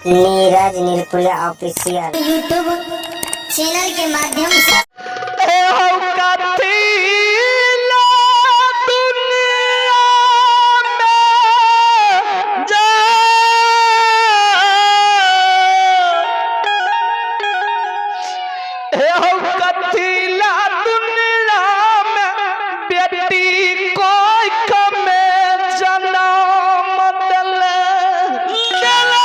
Neeraj Nirpuriya official YouTube channel के माध्यम से। ए हो कथी ला दुनिया में जा, ए हो कथी ला दुनिया में बेटी कोई कमे जन्म देले देले।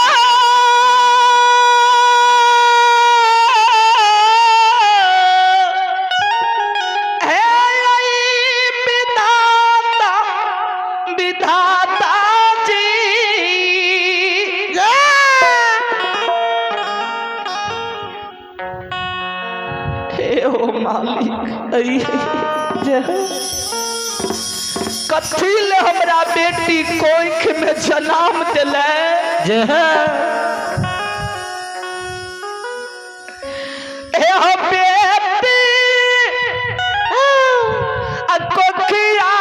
हे आई विधाता, विधाता जी, हे ओ मालिक, कथी ले हमरा बेटी कोख में जन्म दिले जे है। हे हो बेटी आ कोखिया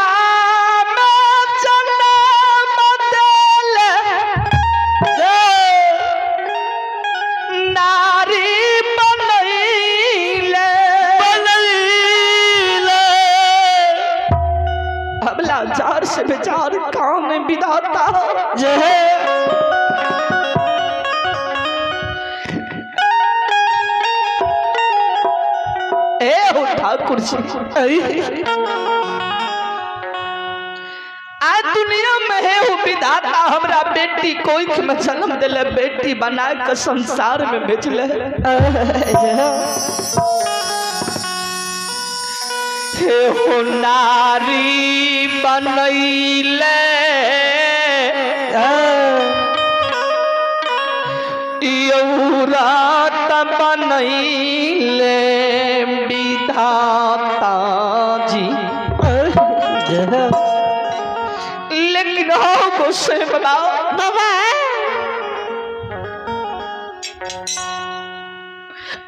में जन्म दिले, नारी बनैले बनैले। हमला जार से बेचार काम विधाता जे है। ए हो ठाकुर जी, आज दुनिया में है वो विधाता हमरा बेटी कोख में जन्म दिले, बेटी बना के संसार में भेजले। हे हो नारी बनैले, यौरात बनैले विधाता जी, लेकिन हो गोसे बाबा, बाबा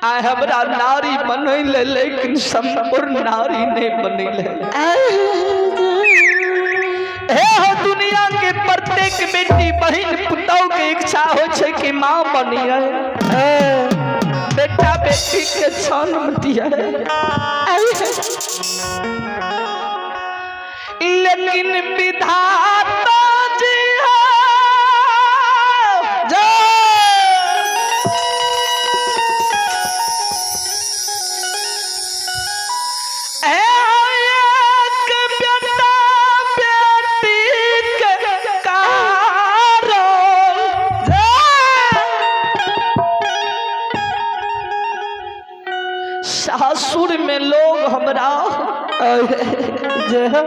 आय हमरा नारी बनैले लेकिन संपूर्ण नारी नहीं बनैले। हे हो दुनिया के प्रत्येक बेटी बहन पुतहु के इच्छा हो छै कि माँ बनिए, बेटा बेटी के जन्म दिए, लेकिन विधाता जी हो एक बेटा बेटी के कारण सासुर में लोग हमरा जे है।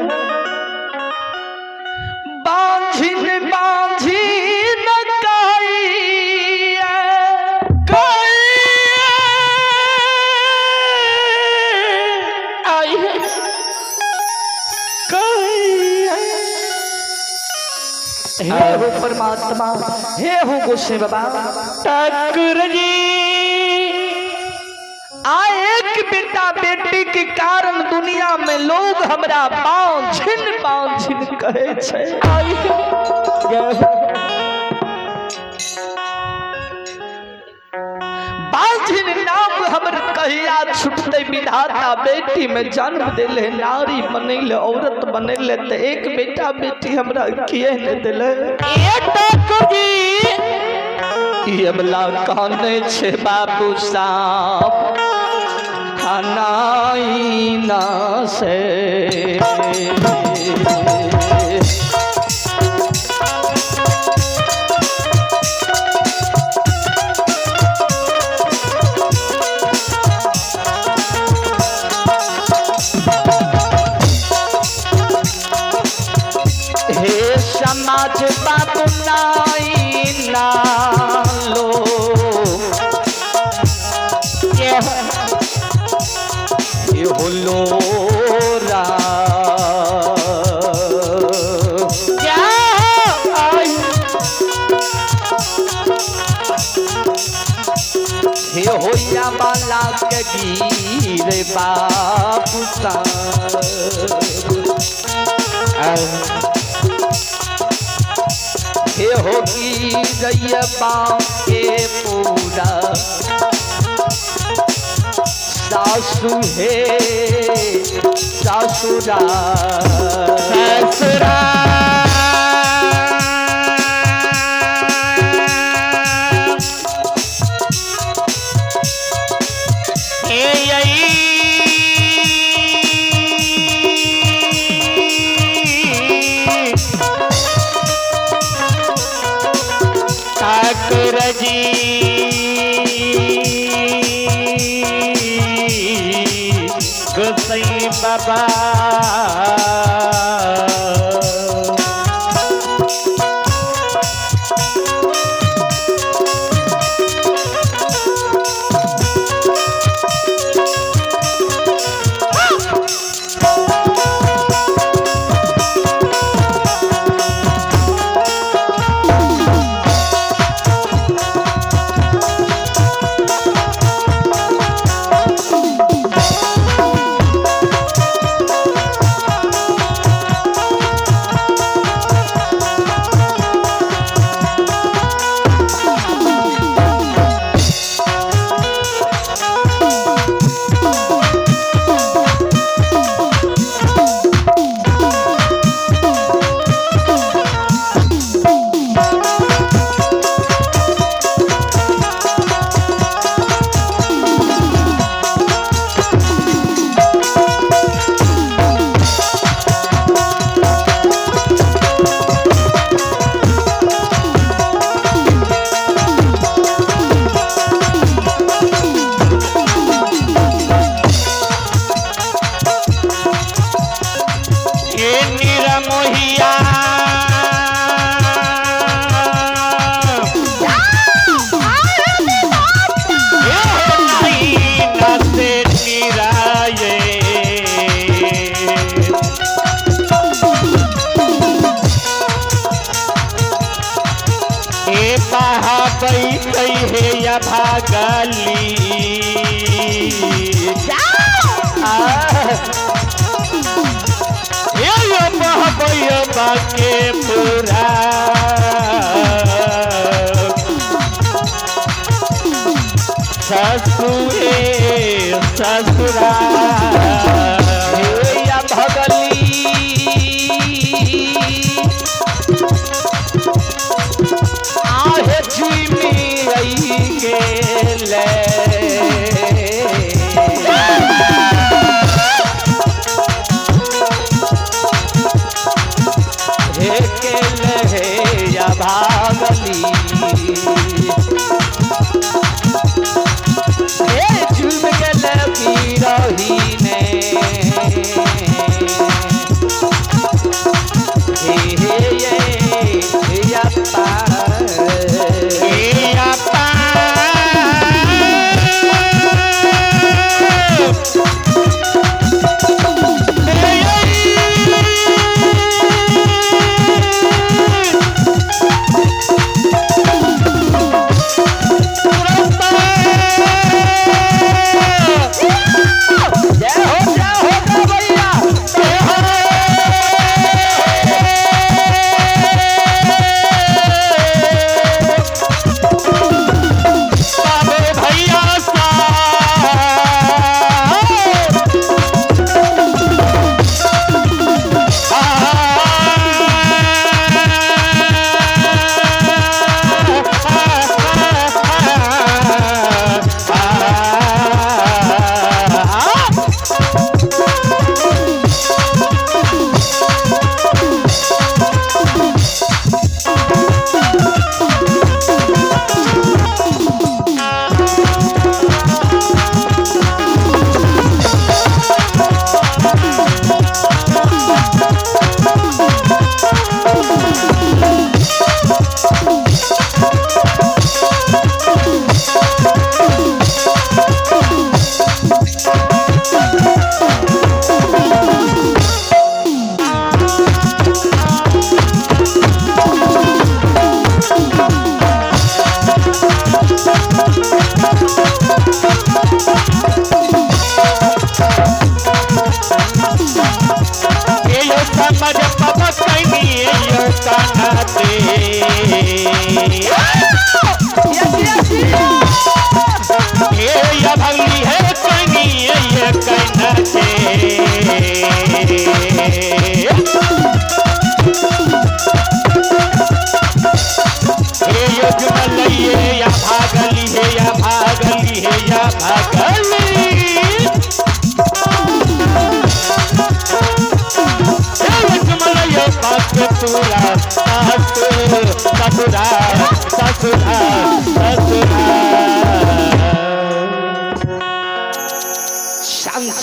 बांझिन बांझिन कहिए आई कहिए। हे हो परमात्मा, हे हो गोसाई बाबा ठाकुर जी, आ एक बेटा बेटी के कारण दुनिया में लोग हमरा बांझिन बांझिन कहे छै। आई बांझिन नाम हमर कहिया छुटते विधाता, बेटी में जन्म दिले, नारी बनैले, औरत बनैले, तो एक बेटा बेटी हमरा किए नहीं दिले। ए ठाकुर जी, ई अबला काने छे बाबू साहब हनाई ना से। हे समाज बाबू नाई ना लो, ये है। ये होलो रा क्या आई हे होया बाला के गिर बापू साहब, हे हो गिरैया बाप के सासु हे ससुरा ससुरा हे यई ठाकुर जी गोसाई बाबा। ये निरमोहिया ये नहीं से निराये। ए बहाबई कई है या भागली ये बहबई बाके पूरा ससुरे ससुरा हे या भगली आहे झिमी आई गेले। हे केले हे या भागली हे झुम गेले पीरही ने।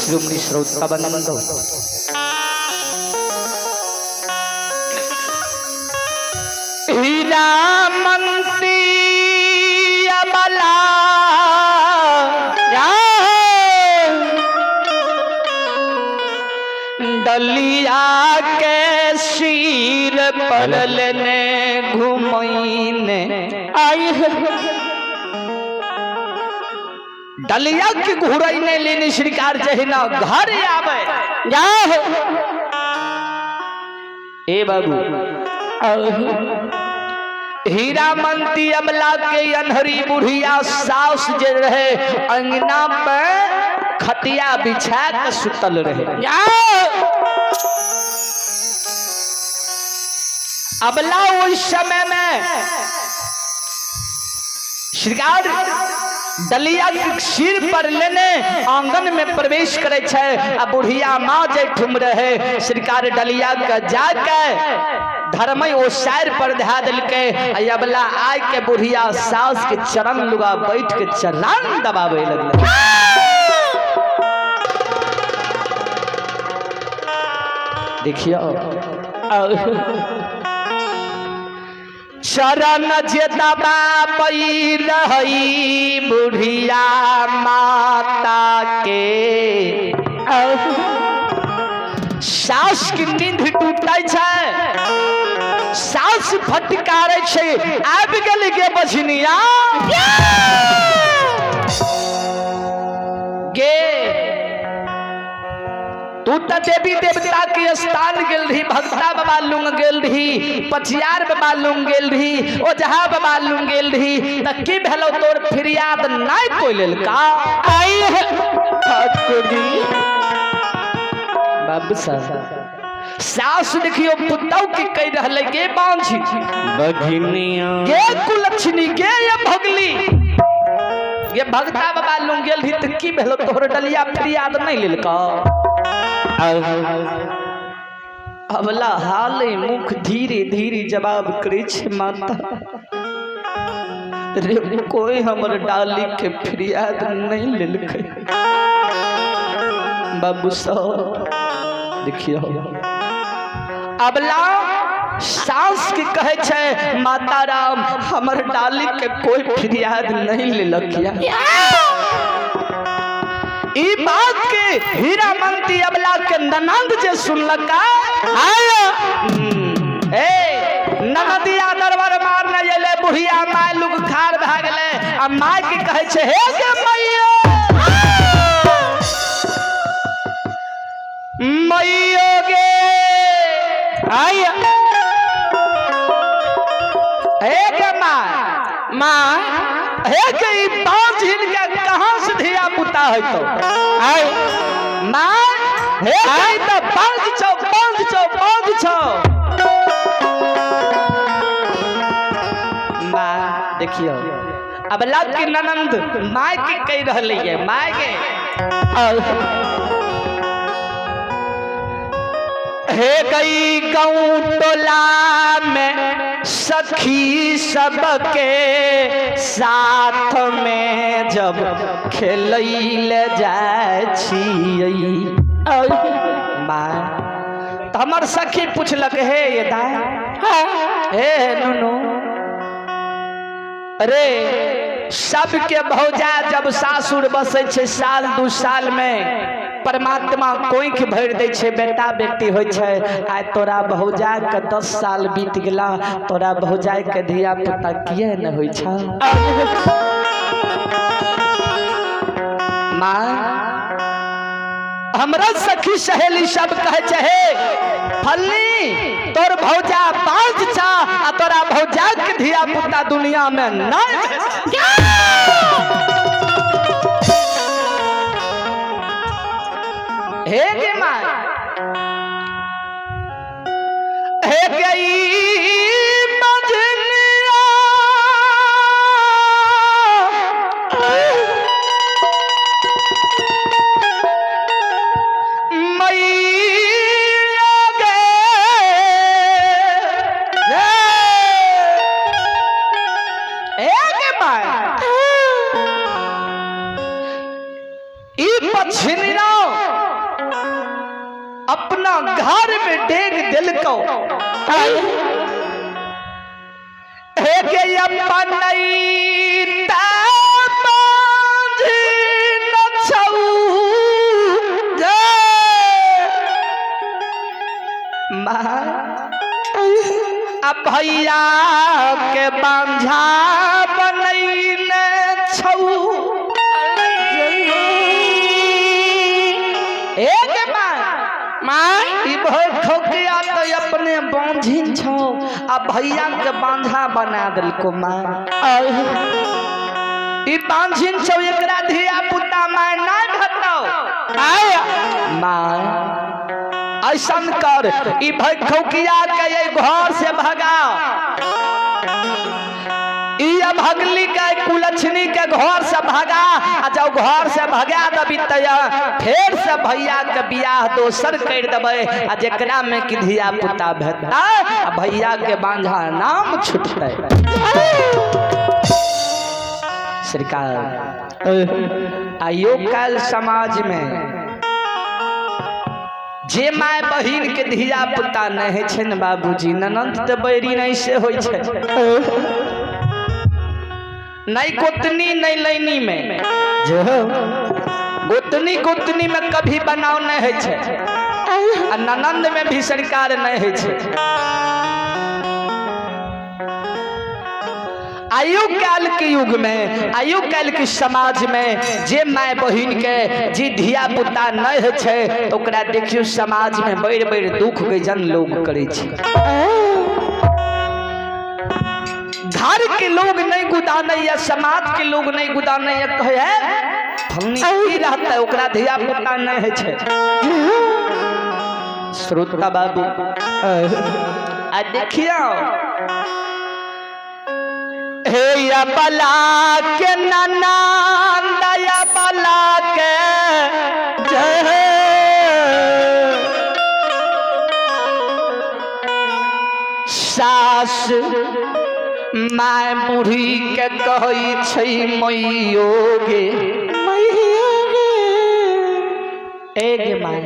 शिरोमणि श्रोता बंधु, हीरा मंती अबला डलिया के सिर पर लेने घुमैने आई, डलिया के घुरैने लेने श्रीकार जहिना घर आवे जाओ। ए बाबू, हीरा मंती अमला के अनहरी बुढ़िया सास जे रहे अंगना पे खटिया बिछा के सुतल रहे। जाओ। अबला उस समय में श्रृंगार डलिया के सिर पर लेने आंगन में प्रवेश करे छै आ बुढ़िया माँ जे ठुम रहे श्रृंगार डलिया के जाके धर्मय ओ सैर पर धा दिलके आ अबला आय के बुढ़िया सास के चरण लुगा बैठ के चरण दबावे लगले। देखियो चरण जे दबाबई रही बुढ़िया माता के, सास के नींद टूटै छै, सास फटकारै छै, आबि गेल गे बझनिया गे, तू तो देवी देवता के स्थान गेल रही, भक्ता बाबा लुंग गेल रही, पछियार बाबा लुंग गेल रही, ओझा बाबा लुंग गेल रही, त की भेलो तोर फरियाद नहीं कोई लेलका? आई है ठाकुर जी। बाबू साहब सास देखियो पुतौ के कह रहले गे बांझी बघनिया गे कुलक्षणी गे ये भगली गे भक्ता बाबा लुंग गेल रही, त की भेलो तोहर डलिया फरियाद नहीं लेलका? अबला हाल मुख धीरे धीरे जवाब करे छे माता रे, कोई हमर डाली के फरियाद नहीं लेलकै। बाबू साहब देखियो अबला सास के कहे छे माता राम हमर डाली के कोई फरियाद नहीं लेलकिया। ई बात के हीरा मंती अबला के ननंद जे सुनलका आया ए ननदिया दरबार मारने गेले, बुढ़िया माय लुग खार भए गेले आ माय के कहे छे हे गे मैयो मैयो गे आया हे गे my माँ हे गे ई पांच हिनका कहाँ से धिया पुता है तो आय माँ हे गई तो पांच छौ पांच छौ पांच छौ। माँ देखियो अब लग के ननंद माय के कह रहले है माय के हे गई गाँव टोला में सखी सबके साथ में जब खेलैले जाय छियै माँ तो हमर सखी पुछलक हे ये दाय हे नुनू अरे सबके भौजा जब सासुर बसै छै साल दू साल में परमात्मा कोइख भरि दै छै, बेटा बेटी होइ छै। आइ तोरा भौजा के 10 साल बीत गेला, तोरा भौजा के धिया पुता किए न होइ छ? माँ हमरा सखी सहेली सब कहे छै हे फल्ली तोर भौजा पांच छा आ तोरा भौजा के धिया पुता दुनिया में नहीं। हे गे माँ हे गई मजनिया मैया गे हे गे माँ ई पछिनिया अपना घर में डेग दिलको। हे के अपन भैया के बांझा बनैने छौ। एक माय ई भर ठोकिया तो अपने बांझिन छौ आ भैया के बांझा बना देलको माँ। ई बांझिन छौ एकरा धिया पुता माय नहीं भेटौ। माँ ऐसन कर ई भखौकिया के ये घर से भगा, ई अभगली के कुलक्षणी के घर से भगा, आ जाओ घर से भगा दबी तया फिर से भैया के बियाह दोसर कर देबै आ जेकरा में कि धिया पुता भेटता आ भैया के बांझा नाम छुटतै। सरकार आयो काल समाज में जे my बहिन के धिया पुता नहीं है ने बाबूजी, ननंद तो बैरी नहीं से होई छे, नहीं गोतनी नहीं लैनी में, गोतनी गोतनी में कभी बनाव नहीं है छे, आ ननंद में भी सरकार नहीं है छे। आयु काल के युग में, आयु काल के समाज में जे my बहिन के जे धिया पुता नहीं है छे तो ओकरा देखियो समाज में बड़ बड़ दुख के जन लोग करे छे। घर के लोग नहीं गुदाने या समाज के लोग नहीं गुदाने या कहे है फलनी की रहता है ओकरा धिया पुता नहीं है छे। श्रोता बाबू आ देखियो हे या बला के नाना दया बला के जय सास my बूढ़ी के कहै छै मैयो गे ए गे my.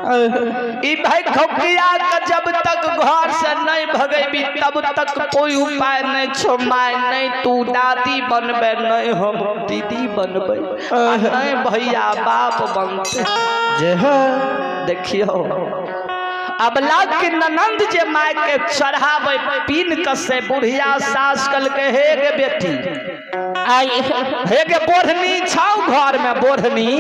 ई भाई खौकिया के जब तक घर से नहीं भगेबी तब तक कोई उपाय नहीं छो my, नहीं तू दादी बनबे, नहीं हम दीदी बनबे, नहीं भैया बाप बनते। देखियो अबला के ननंद जे my के चढ़ावे पीन कसे बुढ़िया सास कल के हे गे बेटी हे गे बोढ़नी छाऊ घर में बोढ़नी